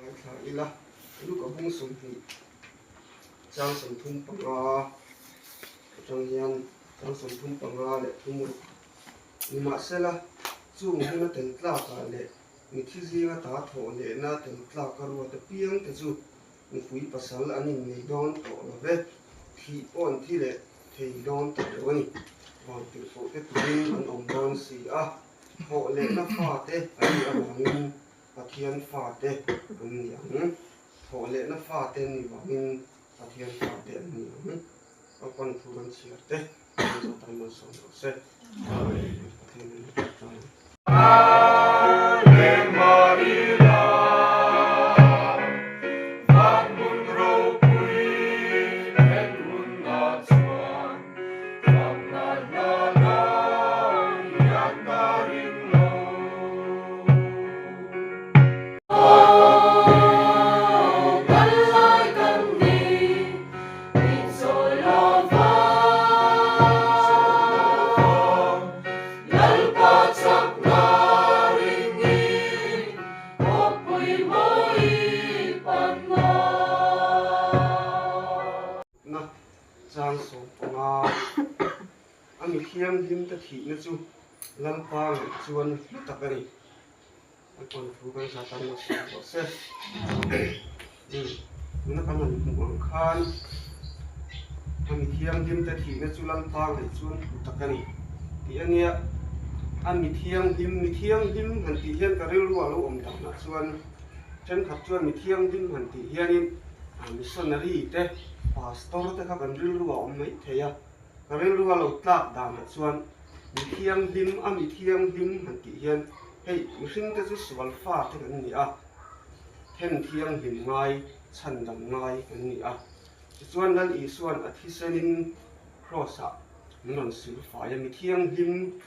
Ngaithla ila, Luka bung 20 chang 35 atang hian chang 35 leh thum ruk nimahsela chung huna tel tlakah leh mithi zinga ta thawh lehna tel tlaka ruat apiang te chu nupui pasal an innei dawn tawh lo ve, thih pawh an thi leh thei dawn tawh lo a ni. Vantirhkoh te turin an awm dawn si a, thawh lehna fate an nih avangin Pathian fate an ni ang. Thawh lehna fate an nih vangin Pathian fate an ni ang. Papan thu kan chhiar te kan zawh tan malsawm rawh se. Amen. Pathian in a ṭangṭai ang. Na chang 15 a mi thianghlim te thihna chu Lalpa ngaih chuan hlu tak a ni. A tawn thu kan zat ang a sawi tawh se. Tuna kan han hmuh ang khan a mi thianghlim te thihna chu Lalpa ngaih chuan hlu tak a ni tih a nia. A mi thianghlim, mi thianghlim han tih hian ka rilru a lo awm danah chuan thenkhat chuan mi thianghlim han tih hianin missionary te, pastor te kha kan rilru a awm mai thei a. Ka rilru a lo tlak danah chuan mi thianghlim, a mi thianghlim han tih hian hei mihring te chu sual fa te kan ni a, then thianghlim ngai, chhandam ngai kan ni a. Tichuan Lal Isua'n a thisenin Kraws-ah min rawn sil fai a, mi thianghlim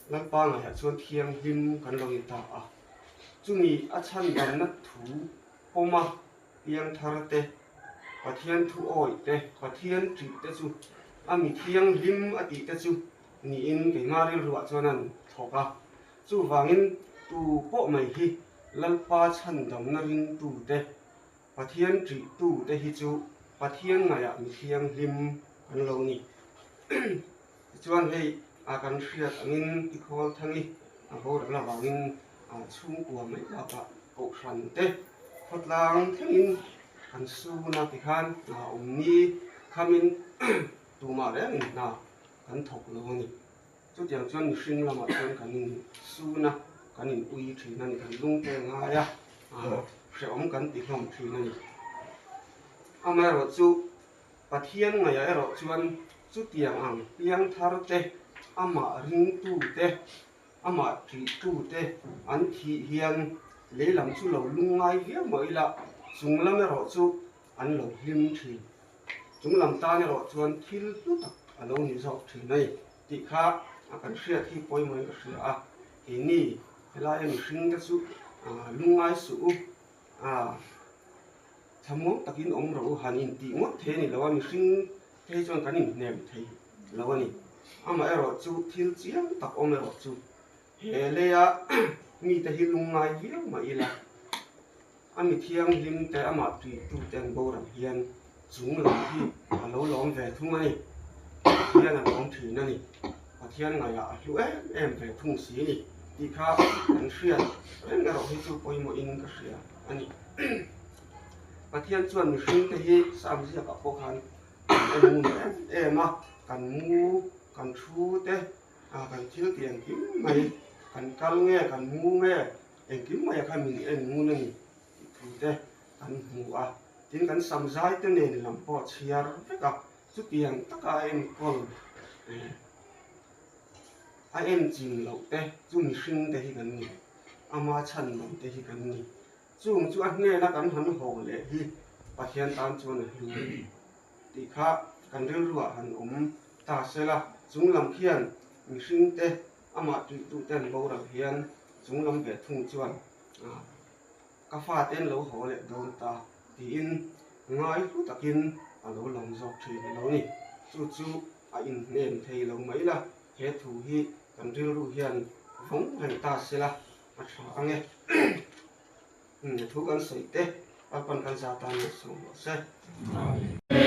Lalpa ngaihah chuan thianghlim kan lo ni ta a. Chumi a chhandamna thu pawma piangthar te, Pathian thu awih te, Pathian ṭih te chu a mi thianghlim a tih te chu niin keimah rilruah chuan an thawk a. Chuvangin tu pawh mai hi Lalpa chhandamna ringtu te, Pathian ṭihtu te hi chu Pathian ngaihah mi thianghlim an lo ni. Tichuan hei a kan hriat angin tikhawl thangi a boral avangin chhungkua mai bakah kohhran te khawtlang thlengin kan sun a tikhan hna awm ni khamin tumah rengin hna kan thawk lo a ni. Chutiang chuan mihring lamah chuan kan in sun a, kan in ui thin a ni, kan lungte ngai a, hrehawm kan ti hlawm thin a ni. Amaherawhchu Pathian ngaihah erawh chuan chutiang ang piang thar te, amah ringtu te, amah ṭihtu te an thih hian lei lam chu lo lungngai viau mah ila chung lam erawh chu an lo hlim ṭhin. Chung lam tan erawh chuan thil hlu tak a lo ni zawk ṭhin a ni tih kha a kan hriat hi pawimawhin ka hria a. Keini helaia mihringte chu lungngai suh u. Thlamuang takin awm rawh u, han intih ngawt thei a ni lo a, mihring te hi chuan kan inhnem thei lo a ni. Amaherawh chu thil chiang tak awm erawh chu he leia mite hi lungngai viau mah ila, a mi thianghlim te amah tuitute an boral hian chung lam hi a lo lawm ve thung a ni. Pathian a lawm thin a ni. Pathian ngaihah a hlu em em ve thung si a ni tih kha kan hriat reng erawh hi chu pawimawhin ka hria a ni. Pathian chuan mihringte hi Sam ziakah pawh khan kan en ngun em em a, kan mu. Kan thu te, kan thil tih engkim mai, kan kal nge, kan mu nge, engkim mai a khan min en ngun a ni tih thu te kan hmu a. Tin, kan samzai te nen lam pawh a chhiar vek a, chutiang taka a enkawl a en chin loh te chu mihring te hi kan ni, ama chhan lam te hi kan ni. Chung chu a hnena kan han haw leh hi Pathian tan chuan a hlu tih kha kan rilruah han awm ta se la, chung lam khian mihringte amah tuihtute an boral hian chung lam ve thung chuan ka fate an lo haw leh dawn ta tiin ngai hlu takin a lo lang zawk thin a lo ni. Chu chu a inhnem thei lo mai la, he thu hi kan rilru hian vawng reng ta se la a tha ang e. Thu kan sawi te, Lalpan kan za tan leh sawm rawh se. Amen.